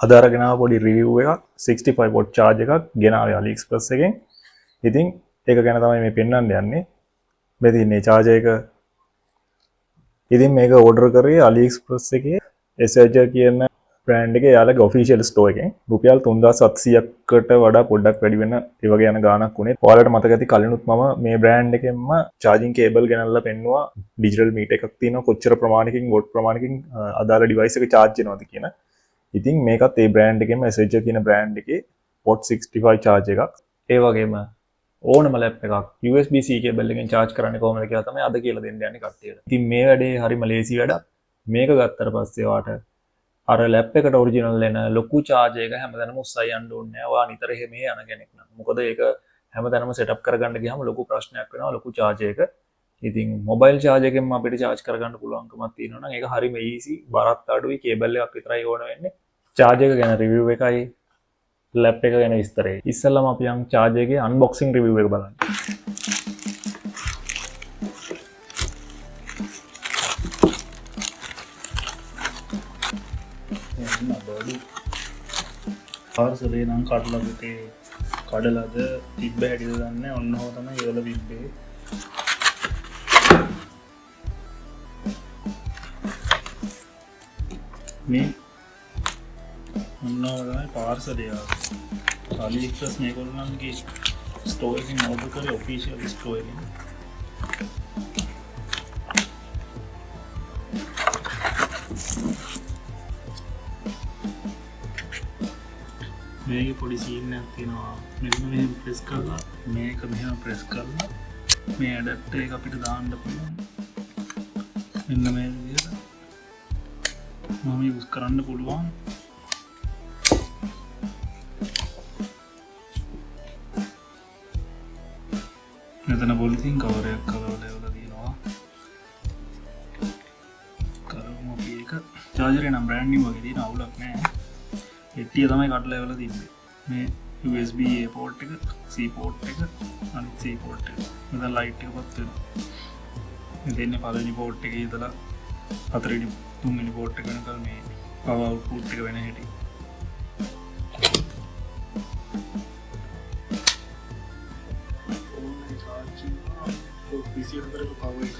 අද අරගෙන ආව පොඩි රිවිව් එකක් 65 watt charge එකක් ගෙනාවේ AliExpress එකෙන්. ඉතින් ඒක ගැන තමයි මේ පෙන්වන්න යන්නේ. මේ තියෙන්නේ චාර්ජර් එක. ඉතින් මේක ඕඩර් කරේ AliExpress එකේ Essager කියන බ්‍රෑන්ඩ් එකේ එයාලගේ ඔෆිෂියල් ස්ටෝර් එකෙන්. රුපියල් 3700කට වඩා පොඩ්ඩක් වැඩි වෙන ඒ වගේ යන ගාණක් වුණේ. ඔයාලට මතක ඇති කලිනුත් මම මේ බ්‍රෑන්ඩ් එකෙන්ම චාර්ජින් කේබල් ගෙනල්ලා පෙන්නුවා. ඩිජිටල් මීටර් එකක් තියෙනවා, කොච්චර ප්‍රමාණයකින් what ප්‍රමාණයකින් අදාළ ඩිවයිස් එක චාර්ජ් වෙනවද කියන. ඉතින් මේකත් ඒ බ්‍රෑන්ඩ් එකෙන්ම Essager කියන බ්‍රෑන්ඩ් එකේ watt 65 charge එකක්. ඒ වගේම ඕනම ලැප් එකක් USB-C cable එකෙන් චාර්ජ් කරන්නේ කොහොමද කියලා තමයි අද කියලා දෙන්න යන්නේ කට්ටියට. ඉතින් මේ වැඩේ හරිම ලේසි වැඩක්. මේක ගත්තට පස්සේ ඔයාට අර ලැප් එකට ඔරිජිනල් එන ලොකු චාර්ජර් එක හැමතැනම උස්සයි යන්න ඕනේ නෑ. ඔයා නිතර එහෙම යන කෙනෙක් නම්. මොකද ඒක හැමතැනම සෙටප් කරගන්න ගියාම ලොකු ප්‍රශ්නයක් වෙනවා ලොකු චාර්ජර් එක. ඉතින් මොබයිල් චාර්ජර් එකෙන්ම අපිට චාර්ජ් කරගන්න පුළුවන්කමක් තියෙනවා නම් ඒක හරිම ඊසි, බරත් අඩුයි, කේබල් එකක් විතරයි ඕන වෙන්නේ. චාර්ජර් එක ගැන රිවිව් එකයි ලැප් එක ගැන විස්තරේ. ඉස්සෙල්ලාම අපි යන් චාර්ජර් එකේ අන්බොක්සිං රිවිව් එක බලන්න. පාර්සලේ නම් කඩලා පුතේ, කඩලාද තිබ්බ හැටිද දන්නේ නැහැ. ඔන්න ඔහොම තමයි ඒවල තිබ්බේ. මේ ඔන්න ඔහොම තමයි පාර්සලේ ආවේ. AliExpress මේගොල්ලන්ගේ ස්ටෝර් එකෙන් ඕඩර් කරේ, ඔෆිෂියල් ස්ටෝර් එකෙන්. මේකේ පොඩි සීන් එකක් තියෙනවා. මෙන්න මෙහෙම ප්‍රෙස් කරලා, මේක මෙහෙම ප්‍රෙස් කරලා මේ ඇඩැප්ටර් එක අපිට දාන්න පුළුවන්. මෙන්න මේ විදිහට මම යූස් කරන්න පුළුවන්. මෙතන පොලිතින් කවර් එකක් කලවලා එවලා තියෙනවා. කරමු අපි ඒක. චාර්ජර් එක නම් බ්‍රෑන්ඩ් නිව් වගේ තියෙන, අවුලක් නෑ. පෙට්ටිය තමයි කඩලා එවලා තිබ්බේ. මේ USB A port එක, C port එක, අනිත් C port එක. මෙතන ලයිට් එක පත් වෙනවා. මේ දෙන්නේ පළවෙනි පෝට් එකේ ඉඳලා හතරවෙනි තුන්වෙනි පෝට් එක වෙනකල් මේ පවර් අවුට්පුට් එක වෙන හැටි. ෆෝන් එක චාර්ජ් වෙනවා විසිහතරක පවර් එක.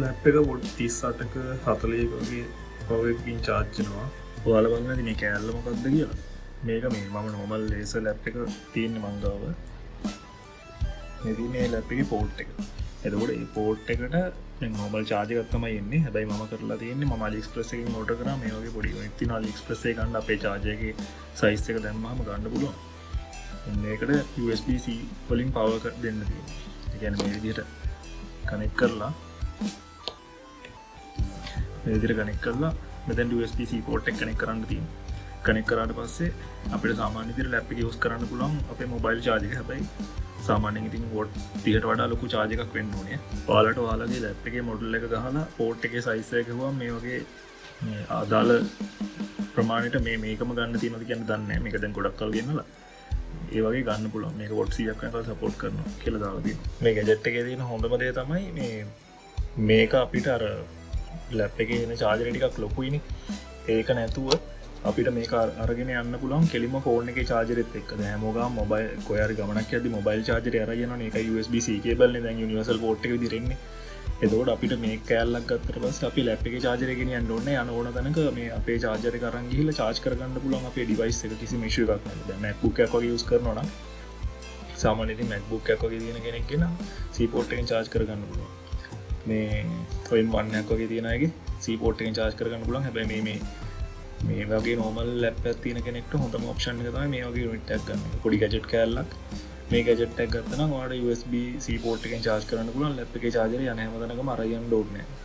ලැප් එක වොට් 38ක 40ක වගේ පවර් එකකින් චාර්ජ් වෙනවා. ඔයාලා බලන්න ඉතින් මේ කෑල්ල මොකක්ද කියලා. මේක මේ මම නෝමල් ලේසර් ලැප් එක තියෙන්නේ මං ගාව. මේ තියෙන්නේ මේ ලැප් එකේ පෝට් එක. එතකොට මේ පෝට් එකට දැන් නෝමල් චාර්ජ් එකක් තමයි එන්නේ. හැබැයි මම කරලා තියෙන්නේ මම AliExpress එකෙන් ඕඩර් කරා මේ වගේ පොඩි යුනිට් තියෙනවා. AliExpress එකේ ගන්න අපේ චාර්ජ් එකේ සයිස් එක දැම්මහම ගන්න පුළුවන්. මේකට USB-C වලින් පවර් දෙන්න තියෙනවා. ඒ කියන්නේ මේ විදිහට කනෙක්ට් කරලා, මේ විදිහට කනෙක්ට් කරලා මෙතෙන් USB-C port එක කනෙක්ට් කරන්න තියෙනවා. කනෙක්ට් කරාට පස්සේ අපිට සාමාන්‍ය විදිහට ලැප් එක යූස් කරන්න පුළුවන් අපේ මොබයිල් චාර්ජ් එක. හැබැයි සාමාන්‍යයෙන් ඉතින් what 30ට වඩා ලොකු චාර්ජ් එකක් වෙන්න ඕනේ. ඔයාලට ඔයාලගේ ලැප් එකේ මොඩල් එක ගහලා පෝට් එකේ සයිස් එක ගහුවම මේ වගේ මේ අදාළ ප්‍රමාණයට මේකම ගන්න තියෙනවද කියන්න දන්නේ නැහැ. මේක දැන් ගොඩක් කල් ගෙනලා. ඒ වගේ ගන්න පුළුවන්. මේක what 100ක් වෙනකල් සපෝට් කරනවා කියලා දාලා තියෙනවා. මේ ගැජට් එකේ තියෙන හොඳම දේ තමයි මේක අපිට අර ලැප් එකේ එන චාර්ජර් ටිකක් ලොකුයිනේ. ඒක නැතුව අපිට මේක අරගෙන යන්න පුළුවන් කෙලින්ම ෆෝන් එකේ චාර්ජරෙත් එක්ක. දැන් හැමෝගාම මොබයිල් කොහේ හරි ගමනක් යද්දි මොබයිල් චාර්ජරේ අරගෙන යනවනේ. ඒකයි USB-C cable නේ දැන් යුනිවර්සල් පෝට් එක විදිහට එන්නේ. එතකොට අපිට මේ කෑල්ලක් ගත්තට පස්සේ අපි ලැප් එකේ චාර්ජර් එක ගෙනියන්න ඕනේ. යන ඕන තැනක මේ අපේ චාර්ජර් එක අරන් ගිහිල්ලා චාර්ජ් කරගන්න පුළුවන් අපේ ඩිවයිස් එක කිසිම ඉෂුව එකක් නැතුව. දැන් MacBook එකක් වගේ යූස් කරනවා නම් සාමාන්‍යයෙන් ඉතින් MacBook එකක් වගේ තියෙන කෙනෙක්ගේ නම් C port එකෙන් චාර්ජ් කරගන්න පුළුවන්. මේ ඔය M1 එකක් වගේ තියෙන අයගේ C port එකෙන් චාර්ජ් කරගන්න පුළුවන්. හැබැයි මේ වගේ නෝමල් ලැප් එකක් තියෙන කෙනෙක්ට හොඳම ඔප්ෂන් එක තමයි මේ වගේ යුනිට් එකක් ගන්න එක. පොඩි ගැජට් කෑල්ලක්. මේ ගැජට් එකක් ගත්තා නම් ඔයාලට USB-C port එකෙන් චාර්ජ් කරන්න පුළුවන්. ලැප් එකේ චාර්ජර් යන හැම තැනකම අරන් යන්න ඕනේ නෑ.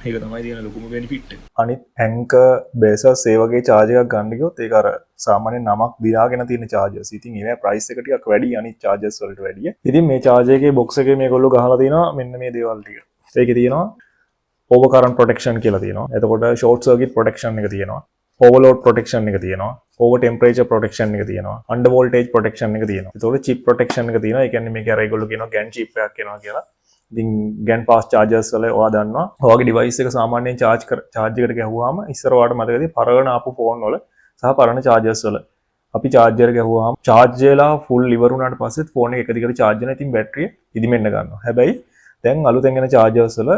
ඒක තමයි තියෙන ලොකුම බෙනිෆිට් එක. අනිත් Anker Baseus ඒ වගේ චාර්ජර් එකක් ගන්න ගියොත් ඒක අර සාමාන්‍ය නමක් දිනාගෙන තියෙන චාර්ජර්ස්. ඉතින් ඒවා ප්‍රයිස් එක ටිකක් වැඩි අනිත් චාර්ජර්ස් වලට වැඩිය. ඉතින් මේ චාර්ජර් එකේ බොක්ස් එකේ මේගොල්ලෝ ගහලා තිනවා මෙන්න මේ දේවල් ටික. ඒකේ තියෙනවා ඕවර් කරන්ට් ප්‍රොටෙක්ෂන් කියලා තියෙනවා. එතකොට ෂෝට් සර්කිට් ප්‍රොටෙක්ෂන් එක තියෙනවා. ඕවර්ලෝඩ් ප්‍රොටෙක්ෂන් එක තියෙනවා. ඕවර් ටෙම්පරේචර් ප්‍රොටෙක්ෂන් එක තියෙනවා. අන්ඩර් වෝල්ටේජ් ප්‍රොටෙක්ෂන් එක තියෙනවා. එතකොට චිප් ප්‍රොටෙක්ෂන් එක තියෙනවා. ඒ කියන්නේ මේක අර ඒගොල්ලෝ කියනවා GaN chip එකක් එනවා කියලා. ඉතින් GaN fast chargers වල ඔයා දන්නවා ඔයාගේ ඩිවයිස් එක සාමාන්‍යයෙන් චාර්ජ් එකට ගැහුවාම ඉස්සර ඔයාට මතකද පරණ ආපු ෆෝන් වල සහ පරණ චාර්ජර්ස් වල අපි චාර්ජර් ගැහුවාම චාර්ජ් වෙලා ෆුල් ඉවර වුණාට පස්සෙත් ෆෝන් එක එක දිගට චාර්ජ් වෙනවා. ඉතින් බැටරිය ඉදිමෙන්න ගන්නවා. හැබැයි දැන් අලුතෙන් එන චාර්ජර්ස් වල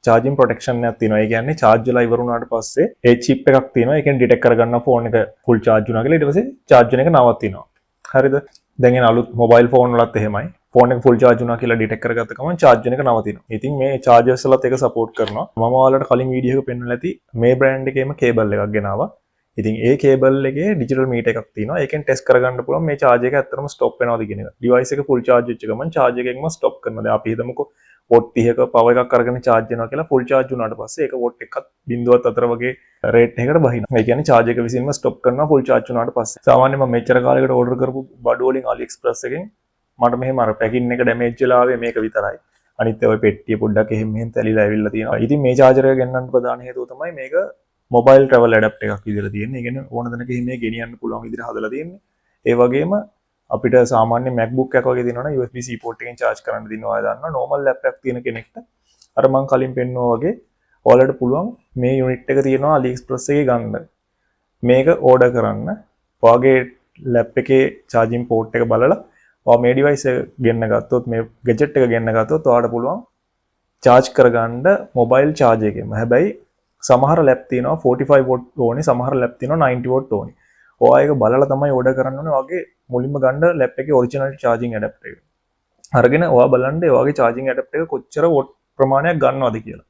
චාර්ජින් ප්‍රොටෙක්ෂන් එකක් තියෙනවා. ඒ කියන්නේ චාර්ජ් වෙලා ඉවර වුණාට පස්සේ ඒ චිප් එකක් තියෙනවා. ඒකෙන් ඩිටෙක්ට් කරගන්න ෆෝන් එක ෆුල් චාර්ජ් වුණා කියලා. ඊට පස්සේ චාර්ජ් වෙන එක නවතිනවා. හරිද? දැන් එන අලුත් මොබයිල් ෆෝන් වලත් එහෙමයි. ෆෝන් එක ෆුල් චාර්ජ් වුණා කියලා ඩිටෙක්ට් කරගත්ත ගමන් චාර්ජ් වෙන එක නවතිනවා. ඉතින් මේ චාර්ජර්ස් වලත් ඒක සපෝට් කරනවා. මම ඔයාලට කලින් වීඩියෝ එකක පෙන්වලා ඇති මේ බ්‍රෑන්ඩ් එකේම කේබල් එකක් ගෙනාවා. ඉතින් ඒ කේබල් එකේ ඩිජිටල් මීටර් එකක් තියෙනවා. ඒකෙන් ටෙස්ට් කරගන්න පුළුවන් මේ චාර්ජ් එක ඇත්තටම ස්ටොප් වෙනවද කියන එක. ඩිවයිස් එක ෆුල් චාර්ජ් වෙච්ච ගමන් චාර්ජ් එකෙන්ම ස්ටොප් කරනවා. දැන් අපි හිතමුකෝ what 30ක පවර් එකක් අරගෙන චාර්ජ් වෙනවා කියලා. ෆුල් චාර්ජ් වුණාට පස්සේ ඒක what එකක් බිඳුවත් අතර වගේ රේට් එකකට බහිනවා. ඒ කියන්නේ චාර්ජ් එක විසින්ම ස්ටොප් කරනවා ෆුල් චාර්ජ් වුණාට පස්සේ. සාමාන්‍යයෙන් මම මෙච්චර කාලයකට ඕඩර් කරපු බඩු වලින් AliExpress එකෙන් මට මෙහෙම අර පැකින් එක ඩැමේජ් වෙලා ආවේ මේක විතරයි. අනිත් ඒවා පෙට්ටිය පොඩ්ඩක් එහෙම මෙහෙම තැලිලා ඇවිල්ලා තියෙනවා. ඉතින් මේ චාර්ජර් එක ගෙන්නන්න ප්‍රධාන හේතුව තමයි මේක මොබයිල් ට්‍රැවල් ඇඩැප්ටර් එකක් විදිහට තියෙන්නේ. ඒ කියන්නේ ඕන තැනක එහෙම ගෙනියන්න පුළුවන් විදිහට හදලා තියෙන්නේ. ඒ වගේම අපිට සාමාන්‍ය MacBook එකක් වගේ තියෙනවා නම් USB-C port එකෙන් චාර්ජ් කරන්න දෙනවා. ඔයා දන්නවා normal lap එකක් තියෙන කෙනෙක්ට අර මං කලින් පෙන්නුවා වගේ ඔයාලට පුළුවන් මේ යුනිට් එක තියෙනවා AliExpress එකේ ගන්න. මේක ඕඩර් කරන්න. ඔයාගේ ලැප් එකේ චාර්ජින් පෝට් එක බලලා ඔයා මේ ඩිවයිස් එක ගෙන්න ගත්තොත්, මේ ගැජට් එක ගෙන්න ගත්තොත් ඔයාලට පුළුවන් චාර්ජ් කරගන්න මොබයිල් චාර්ජ් එකෙන්ම. හැබැයි සමහර ලැප් තියෙනවා 45 වොට් ඕනේ, සමහර ලැප් තියෙනවා 90 වොට් ඕනේ. ඔයා ඒක බලලා තමයි ඕඩර් කරන්න ඕනේ. ඔයාගේ මුලින්ම ගන්න ලැප් එකේ ඔරිජිනල් චාර්ජින් ඇඩැප්ටර් එක. අරගෙන ඔයා බලන්න ඔයාගේ චාර්ජින් ඇඩැප්ටර් එක කොච්චර වොට් ප්‍රමාණයක් ගන්නවද කියලා.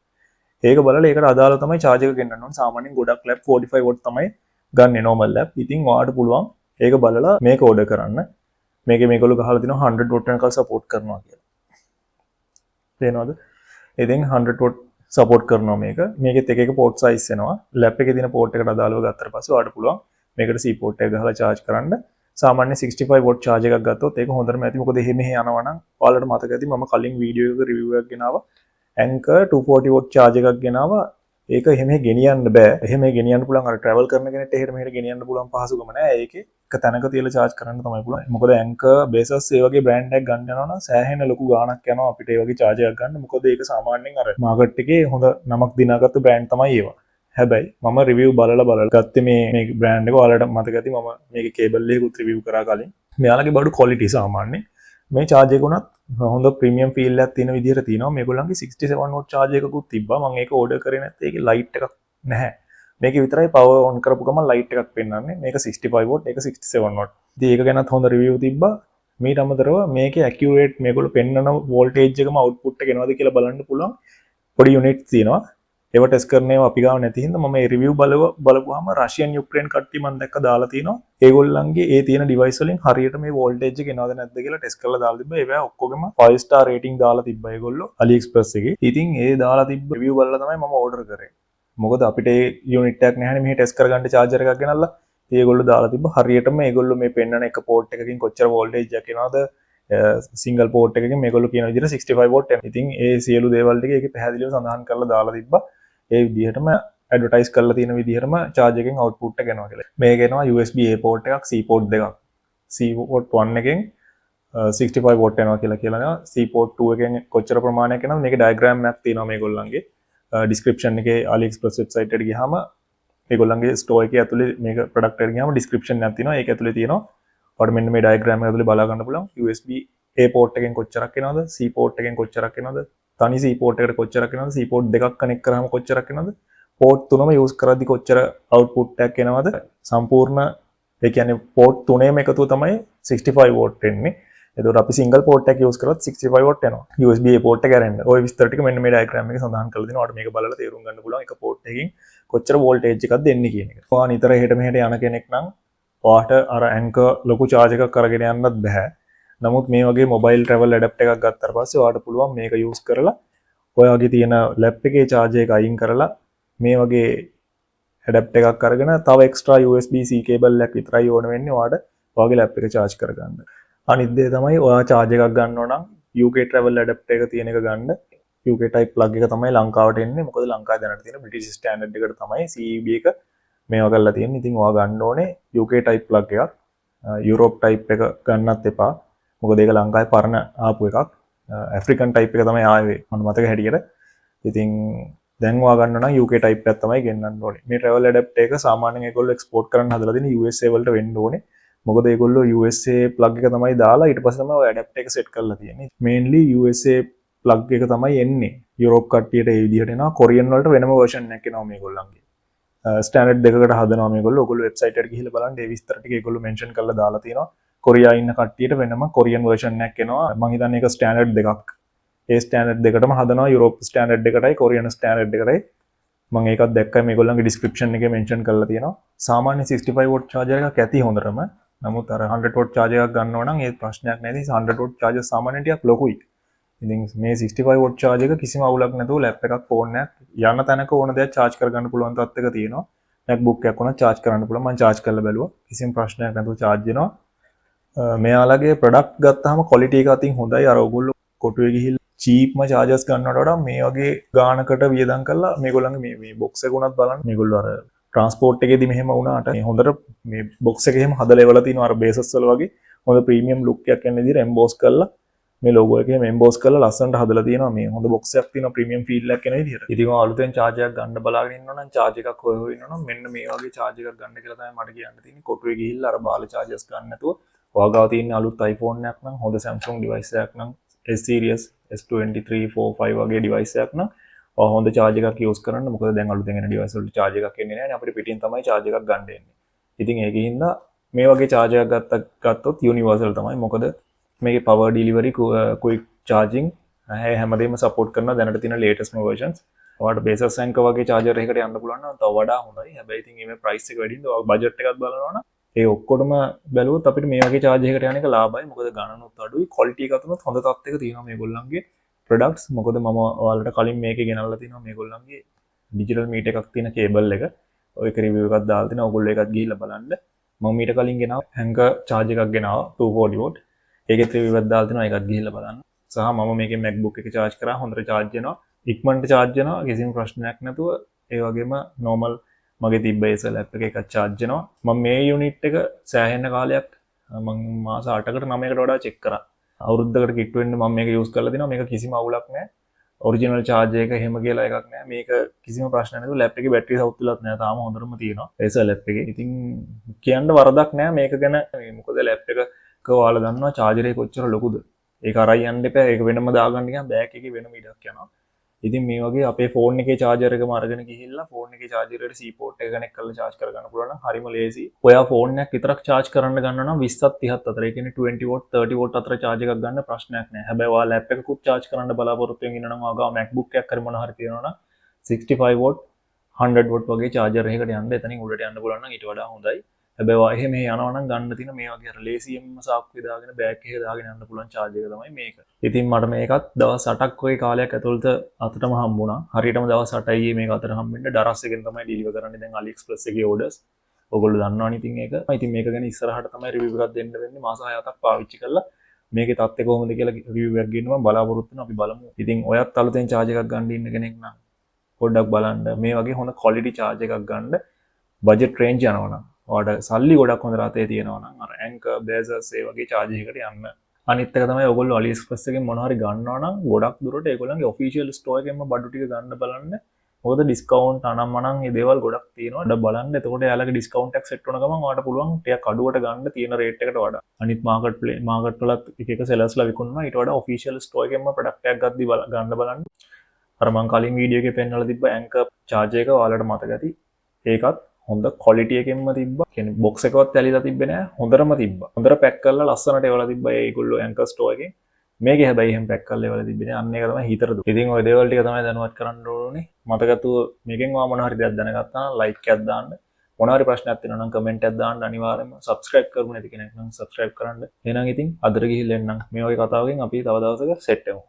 ඒක බලලා ඒකට අදාළව තමයි චාර්ජ් එක ගෙන්නන්න ඕනේ. සාමාන්‍යයෙන් ගොඩක් ලැප් 45 වොට් තමයි ගන්නෙ නෝමල් ලැප්. ඉතින් ඔයාට පුළුවන් ඒක බලලා මේක ඕඩර් කරන්න. මේකේ මේගොල්ලෝ ගහලා තිනවා 100 වොට් වෙනකල් සපෝට් කරනවා කියලා. පේනවද? ඉතින් 100 වොට් සපෝට් කරනවා මේක. මේකෙත් එක එක පෝට් සයිස් එනවා. ලැප් එකේ තියෙන පෝට් එකට අදාළව ගත්තට පස්සේ ඔයාලට පුළුවන් මේකට C port එක ගහලා චාර්ජ් කරන්න. සාමාන්‍ය 65 වොට් චාර්ජ් එකක් ගත්තොත් ඒක හොඳටම ඇති. මොකද එහෙ මෙහෙ යනවා නම් ඔයාලට මතක ඇති මම කලින් වීඩියෝ එකක රිවිව් එකක් ගෙනාවා. Anker 240 what charge එකක් ගෙනාවා. ඒක එහෙම ගෙනියන්න බෑ. එහෙම ගෙනියන්න පුළුවන් අර ට්‍රැවල් කරන කෙනෙක්ට එහෙට මෙහෙට ගෙනියන්න පුළුවන් පහසුකම නෑ. ඒකේ එක තැනක තියලා චාර්ජ් කරන්න තමයි පුළුවන්. මොකද Anker, Baseus ඒ වගේ බ්‍රෑන්ඩ් එකක් ගන්න යනවා නම් සෑහෙන ලොකු ගාණක් යනවා අපිට ඒ වගේ චාර්ජ් එකක් ගන්න. මොකද ඒක සාමාන්‍යයෙන් අර මාකට් එකේ හොඳ නමක් දිනාගත්තු බ්‍රෑන්ඩ් තමයි ඒවා. හැබැයි මම රිවිව් බලලා බලලා ගත්තේ මේ මේ බ්‍රෑන්ඩ් එක. ඔයාලට මතක ඇති මම මේකේ කේබල් එකකුත් රිවිව් කරා කලින්. මෙයාලගේ බඩු ක්වොලිටි සාමාන්‍යයෙන්. මේ චාර්ජ් එක උනත් හොඳ ප්‍රීමියම් ෆීල් එකක් තියෙන විදිහට තියෙනවා. මේගොල්ලන්ගේ 67 වොට් චාර්ජ් එකකුත් තිබ්බා. මම ඒක ඕඩර් කරේ නැත්තේ ඒකේ ලයිට් එකක් නැහැ. මේකේ විතරයි පවර් ඔන් කරපු ගමන් ලයිට් එකක් පෙන්වන්නේ. මේක 65 වොට්, ඒක 67 වොට්. ඉතින් ඒක ගැනත් හොඳ රිවිව් තිබ්බා. මීට අමතරව මේකේ ඇකියුරේට් මේගොල්ලෝ පෙන්වන වෝල්ටේජ් එකම අවුට්පුට් එක එනවද කියලා බලන්න පුළුවන් පොඩි යුනිට් තියෙනවා. ඒව ටෙස්ට් කරන ඒවා අපි ගාව නැති හින්දා මම ඒ රිවිව් බලපුවාම රෂියන් යුක්‍රේන් කට්ටිය මම දැක්ක දාලා තිනවා. ඒගොල්ලන්ගේ ඒ තියෙන ඩිවයිස් වලින් හරියට මේ වෝල්ටේජ් එක එනවද නැද්ද කියලා ටෙස්ට් කරලා දාලා තිබ්බා. ඒවා ඔක්කොගෙම 5 ස්ටාර් රේටින්ග් දාලා තිබ්බා ඒගොල්ලෝ AliExpress එකේ. ඉතින් ඒ දාලා තිබ්බ රිවිව් බලලා තමයි මම ඕඩර් කරේ. මොකද අපිට ඒ යුනිට් එකක් නැහැනේ මෙහෙ ටෙස්ට් කරගන්න චාර්ජර් එකක් ගෙනල්ලා. ඉතින් ඒගොල්ලෝ දාලා තිබ්බ හරියටම ඒගොල්ලෝ මේ පෙන්නන එක පෝට් එකකින් කොච්චර වෝල්ටේජ් එකක් එනවද, සිංගල් පෝට් එකකින් මේගොල්ලෝ කියන විදිහට 65 වොට් එනවා. ඉතින් ඒ සියලු දේවල් ටික ඒකේ පැහැදිලිව සඳහන් කරලා දාලා තිබ්බා. ඒ විදිහටම ඇඩ්වර්ටයිස් කරලා තියෙන විදිහටම චාර්ජ් එකෙන් අවුට්පුට් එක එනවා කියලා. මේක එනවා USB A port එකක්, C port දෙකක්. C port 1 එකෙන් 65 වොට් එනවා කියලා කියලා දෙනවා. C port 2 එකෙන් කොච්චර ප්‍රමාණයක් එනවද මේකේ ඩයග්‍රෑම් එකක් තියෙනවා මේගොල්ලන්ගේ. ඩිස්ක්‍රිප්ෂන් එකේ AliExpress website එකට ගියාම ඒගොල්ලන්ගේ ස්ටෝර් එකේ ඇතුලේ මේක ප්‍රොඩක්ට් එකට ගියාම ඩිස්ක්‍රිප්ෂන් එකක් තියෙනවා. ඒක ඇතුලේ තියෙනවා. ඔයාලට මෙන්න මේ ඩයග්‍රෑම් එක ඇතුලේ බලා ගන්න පුළුවන් USB A port එකෙන් කොච්චරක් එනවද, C port එකෙන් කොච්චරක් එනවද, තනි C port එකට කොච්චරක් එනවද, C port දෙකක් කනෙක්ට් කරාම කොච්චරක් එනවද, පෝට් තුනම යූස් කරද්දි කොච්චර අවුට්පුට් එකක් එනවද. සම්පූර්ණ ඒ කියන්නේ පෝට් තුනේම එකතුව තමයි 65 වෝට් එන්නේ. එතකොට අපි සිංගල් පෝට් එකක් යූස් කරොත් 65 වෝට් එනවා. USB A port එක ඇරෙන්න. ඔය විස්තර ටික මෙන්න මේ ඩයග්‍රෑම් එකේ සඳහන් කරලා දෙනවා. ඔයාලට මේක බලලා තේරුම් ගන්න පුළුවන් එක පෝට් එකකින් කොච්චර වෝල්ටේජ් එකක්ද එන්නේ කියන එක. ඔයා නිතර එහෙට මෙහෙට යන කෙනෙක් නම් ඔයාට අර ඇන්කර් ලොකු චාර්ජ් එකක් අරගෙන යන්නත් බෑ. නමුත් මේ වගේ මොබයිල් ට්‍රැවල් ඇඩැප්ටර් එකක් ගත්තට පස්සේ ඔයාට පුළුවන් මේක යූස් කරලා ඔයාගේ තියෙන ලැප් එකේ චාර්ජ් එක අයින් කරලා මේ වගේ ඇඩැප්ටර් එකක් අරගෙන තව එක්ස්ට්‍රා USB-C cable එකක් විතරයි ඕන වෙන්නේ ඔයාට ඔයාගේ ලැප් එක චාර්ජ් කරගන්න. අනිත් දේ තමයි ඔයා චාර්ජ් එකක් ගන්න ඕන නම් UK travel adapter එක තියෙන එක ගන්න. UK type plug එක තමයි ලංකාවට එන්නේ. මොකද ලංකාවේ දැනට තියෙන බ්‍රිටිෂ් ස්ටෑන්ඩඩ් එකට තමයි CEB එක මේවා කරලා තියෙන්නේ. ඉතින් ඔයා ගන්න ඕනේ UK type plug එකක්. යුරෝප් ටයිප් එක ගන්නත් එපා. මොකද ඒක ලංකාවේ පරණ ආපු එකක්. ඇෆ්‍රිකන් ටයිප් එක තමයි ආවේ මට මතක හැටියට. ඉතින් දැන් ඔයා ගන්න නම් UK type එකක් තමයි ගෙන්නන්න ඕනේ. මේ ට්‍රැවල් ඇඩැප්ටර් එක සාමාන්‍යයෙන් ඒගොල්ලෝ එක්ස්පෝර්ට් කරන්න හදලා තියෙන්නේ USA වලට වෙන්න ඕනේ. මොකද ඒගොල්ලෝ USA plug එක තමයි දාලා ඊට පස්සේ තමයි ඔය ඇඩැප්ටර් එක සෙට් කරලා තියෙන්නේ. මේන්ලි USA plug එක තමයි එන්නේ. යුරෝප් කට්ටියට ඒ විදිහට එනවා. කොරියන් වලට වෙනම වර්ෂන් එකක් එනවා මේගොල්ලන්ගේ. ස්ටෑන්ඩඩ් දෙකකට හදනවා මේගොල්ලෝ. ඔයගොල්ලෝ වෙබ්සයිට් එකට ගිහිල්ලා බලන්න ඒ විස්තර ටික ඒගොල්ලෝ මෙන්ෂන් කරලා දාලා තියෙනවා. කොරියා ඉන්න කට්ටියට වෙනම කොරියන් වර්ෂන් එකක් එනවා. මං හිතන්නේ ඒක ස්ටෑන්ඩඩ් දෙකක්. ඒ ස්ටෑන්ඩඩ් දෙකටම හදනවා, යුරෝප් ස්ටෑන්ඩඩ් එකටයි කොරියන් ස්ටෑන්ඩඩ් එකටයි. මං ඒකත් දැක්කා, මේගොල්ලන්ගේ ඩිස්ක්‍රිප්ෂන් එකේ මෙන්ෂන් කරලා තියෙනවා. සාමාන්‍ය 65 වොට් චාර්ජර් එකක් ඇති හොඳටම. නමුත් අර 100 වොට් චාර්ජර් එකක් ගන්නවා නම් ඒ ප්‍රශ්නයක් නෑ. ඉතින් 100 වොට් චාර්ජර් සාමාන්‍යයෙන් ටිකක් ලොකුයි. ඉතින් මේ 65 වොට් චාර්ජර් එක කිසිම අවුලක් නැතුව ලැප් එකක්, ෆෝන් එකක්, යන තැනක ඕන දෙයක් චාර්ජ් කරගන්න පුළුවන් තත්ත්වයක තියෙනවා. MacBook එකක් වුණත් චාර්ජ් කරන්න පුළුවන්. මං චාර්ජ් කරලා බැලුවා. කිසිම ප්‍රශ්නයක් නැතුව චාර්ජ් වෙනවා. මෙයාලගේ ප්‍රොඩක්ට් ගත්තාම ක්වොලිටි එක අතින් හොඳයි. අර ඔයගොල්ලෝ කොටුවේ ගිහිල්ලා චීප්ම චාර්ජර්ස් ගන්නවට වඩා මේ වගේ ගානකට වියදම් කරලා මේගොල්ලන්ගේ මේ මේ බොක්ස් එක උනත් බලන්න. මේගොල්ලෝ අර ට්‍රාන්ස්පෝර්ට් එකේදී මෙහෙම වුණාට මේ හොඳට මේ බොක්ස් එක එහෙම හදලා එවලා තිනවා. අර බේසස් වල වගේ හොඳ ප්‍රීමියම් ලුක් එකක් එන විදිහට එම්බෝස් කරලා, මේ ලෝගෝ එක එහෙම එම්බෝස් කරලා ලස්සනට හදලා තියෙනවා. මේ හොඳ බොක්ස් එකක් තියෙනවා ප්‍රීමියම් ෆීල් එකක් එන විදිහට. ඉතින් ඔය අලුතෙන් චාර්ජ් එකක් ගන්න බලාගෙන ඉන්නවා නම්, චාර්ජ් එකක් හොය හොය ඉන්නවා නම්, මෙන්න මේ වගේ චාර්ජ් එකක් ගන්න කියලා තමයි මට කියන්න තියෙන්නේ. කොටුවේ ගිහිල්ලා අර බාල චාර්ජර්ස් ගන්න නැතුව, ඔයා ගාව තියෙන අලුත් iPhone එකක් නම්, හොඳ Samsung device එකක් නම්, S series S23 4 5 වගේ ඩිවයිස් එකක් නම්, ඔයා හොඳ චාර්ජ් එකක් යූස් කරන්න. මොකද දැන් අලුතෙන් එන ඩිවයිස් වලට චාර්ජ් එකක් එන්නේ නැහැ නේ. අපිට පිටින් තමයි චාර්ජ් එකක් ගන්න එන්නේ. ඉතින් ඒකෙන් හින්දා මේ වගේ චාර්ජ් එකක් ගත්තොත් යුනිවර්සල් තමයි. මොකද මේකේ පවර් ඩිලිවරි, ක්වික් චාර්ජිං හැමදේම සපෝට් කරන දැනට තියෙන ලේටස්ට්ම වර්ෂන්ස්. ඔයාලට බේසස්, ඇන්කර් වගේ චාර්ජර් එකකට යන්න පුළුවන් නම් තව වඩා හොඳයි. හැබැයි ඉතින් මේ ප්‍රයිස් එක වැඩි හින්දා ඔයා බජට් එකත් බලනවා නම්, ඒ ඔක්කොටම බැලුවොත් අපිට මේ වගේ චාර්ජ් එකකට යන එක ලාභයි. මොකද ගණනුත් අඩුයි, ක්වොලිටි එක අතනොත් හොඳ තත්ත්වයක තියෙනවා මේගොල්ලන්ගේ ප්‍රොඩක්ට්ස්. මොකද මම ඔයාලට කලින් මේකේ ගෙනල්ලා තිනවා මේගොල්ලන්ගේ ඩිජිටල් මීටර් එකක් තියෙන කේබල් එක. ඔය එක රිවිව් එකක් දාලා තිනවා. ඔයගොල්ලෝ ඒකත් ගිහිල්ලා බලන්න. මම මීට කලින් ගෙනාව ඇන්කර් චාර්ජ් එකක් ගෙනාවා 240 වෝට්. ඒකෙත් රිවිව් එකක් දාලා තිනවා. ඒකත් ගිහිල්ලා බලන්න. සහ මම මේකෙන් MacBook එක චාර්ජ් කරා. හොඳට චාර්ජ් වෙනවා. ඉක්මනට චාර්ජ් වෙනවා කිසිම ප්‍රශ්නයක් නැතුව. ඒ වගේම නෝමල් මගේ තිබ්බ Acer lap එක එකක් චාර්ජ් වෙනවා. මම මේ යුනිට් එක සෑහෙන කාලයක්, මං මාස 8කට 9කට වඩා චෙක් කරා. අවුරුද්දකට කිට්ටු වෙන්න මම මේක යූස් කරලා තිනවා. මේක කිසිම අවුලක් නෑ. ඔරිජිනල් චාර්ජ් එක එහෙම කියලා එකක් නෑ. මේක කිසිම ප්‍රශ්නයක් නැතුව ලැප් එකේ බැටරි සවුත් වෙලත් නෑ. තාම හොඳටම තියෙනවා Acer lap එකේ. ඉතින් කියන්න වරදක් නෑ මේක ගැන. මේ මොකද ලැප් එක ඔයාලා දන්නවා චාර්ජර් එක කොච්චර ලොකුද. ඒක අරන් යන්න එපා. ඒක වෙනම දාගන්න ගියාම බෑග් එකේ වෙනම ඉඩක් යනවා. ඉතින් මේ වගේ අපේ ෆෝන් එකේ චාර්ජර් එකම අරගෙන ගිහිල්ලා ෆෝන් එකේ චාර්ජර් එකට C port එක කනෙක්ට් කරලා චාර්ජ් කරගන්න පුළුවන් නම් හරිම ලේසි. ඔයා ෆෝන් එකක් විතරක් චාර්ජ් කරන්න ගන්න නම් 20ත් 30ත් අතර, ඒ කියන්නේ 20 වෝට් 30 වෝට් අතර චාර්ජ් එකක් ගන්න ප්‍රශ්නයක් නෑ. හැබැයි ඔයා ලැප් එකකුත් චාර්ජ් කරන්න බලාපොරොත්තු වෙන ඉන්න නම්, ඔයා ගාව MacBook එකක් හරි මොන හරි තියෙනවා නම්, 65 වෝට් 100 වෝට් වගේ චාර්ජර් එකකට යන්න. එතනින් උඩට යන්න පුළුවන් නම් ඊට වඩා හොඳයි. හැබැයි ඔයා එහෙම යනවා නම් ගන්න තියෙන මේ වගේ අර ලේසියෙන්ම සාක්කුවේ දාගෙන, බෑග් එකේ දාගෙන යන්න පුළුවන් චාර්ජ් එක තමයි මේක. ඉතින් මට මේකත් දවස් 8ක් වගේ කාලයක් ඇතුළත අතටම හම්බුණා. හරියටම දවස් 8යි ඊයේ මේක අතට හම්බෙන්න. ඩරස් එකෙන් තමයි ඩිලිවර් කරන්නේ දැන් AliExpress එකේ ඕඩර්ස්. ඔයගොල්ලෝ දන්නවනේ ඉතින් ඒක. ඉතින් මේක ගැන ඉස්සරහට තමයි රිවිව් එකක් දෙන්න වෙන්නේ. මාස 6 7ක් පාවිච්චි කරලා මේකේ තත්ත්වය කොහොමද කියලා රිවිව් එකක් ගේන්න මම බලාපොරොත්තු වෙනවා. අපි බලමු. ඉතින් ඔයත් අලුතෙන් චාර්ජ් එකක් ගන්න ඉන්න කෙනෙක් නම් පොඩ්ඩක් බලන්න. මේ වගේ හොඳ ක්වොලිටි චාර්ජ් එකක් ගන්න බජට් රේන්ජ් යනවා නම්, ඔයාලට සල්ලි ගොඩක් හොඳ රටේ තියෙනවා නම්, අර ඇන්කර්, බේසස් ඒ වගේ චාර්ජ් එකකට යන්න. අනිත් එක තමයි ඔයගොල්ලෝ AliExpress එකෙන් මොන හරි ගන්නවා නම් ගොඩක් දුරට ඒගොල්ලන්ගේ ඔෆිෂියල් ස්ටෝර් එකෙන්ම බඩු ටික ගන්න බලන්න. මොකද ඩිස්කවුන්ට් අනම්මනම් මේ දේවල් ගොඩක් තියෙනවා. ඩ බලන්න. එතකොට එයාලගේ ඩිස්කවුන්ට් එකක් සෙට් වුණ ගමන් ඔයාලට පුළුවන් ටිකක් අඩුවට ගන්න තියෙන රේට් එකට වඩා. අනිත් මාකට් ප්ලේ මාකට් වලත් එක එක සෙලර්ස්ලා විකුණනවා. ඊට වඩා ඔෆිෂියල් ස්ටෝර් එකෙන්ම ප්‍රොඩක්ට් එකක් ගද්දි ගන්න බලන්න. අර මං කලින් වීඩියෝ එකේ පෙන්වලා තිබ්බ ඇන්කර් චාර්ජර් එක ඔයාලට මතක ඇති. ඒකත් හොඳ ක්වොලිටි එකෙන්ම තිබ්බා. කියන්නේ බොක්ස් එකවත් ඇලිලා තිබ්බේ නෑ. හොඳටම තිබ්බා. හොඳට පැක් කරලා ලස්සනට එවලා තිබ්බා ඒගොල්ලෝ ඇන්කර් ස්ටෝර් එකෙන්. මේකේ හැබැයි එහෙම පැක් කරලා එවලා තිබ්බේ නෑ. අන්න ඒක තමයි හිතට දුක. ඉතින් ඔය දේවල් ටික තමයි දැනුවත් කරන්න ඕනේ. මතක ඇතුව මේකෙන් ඔයා මොන හරි දෙයක් දැනගත්තා නම් ලයික් එකක් දාන්න. මොන හරි ප්‍රශ්නයක් තියෙනවා නම් කමෙන්ට් එකක් දාන්න අනිවාර්යයෙන්ම. සබ්ස්ක්‍රයිබ් කරමු නැති කෙනෙක් නම් සබ්ස්ක්‍රයිබ් කරන්න. එහෙනම් ඉතින් අදට ගිහිල්ලා එන්නම්. මේ වගේ කතාවකින් අපි තව දවසක සෙට් වෙමු.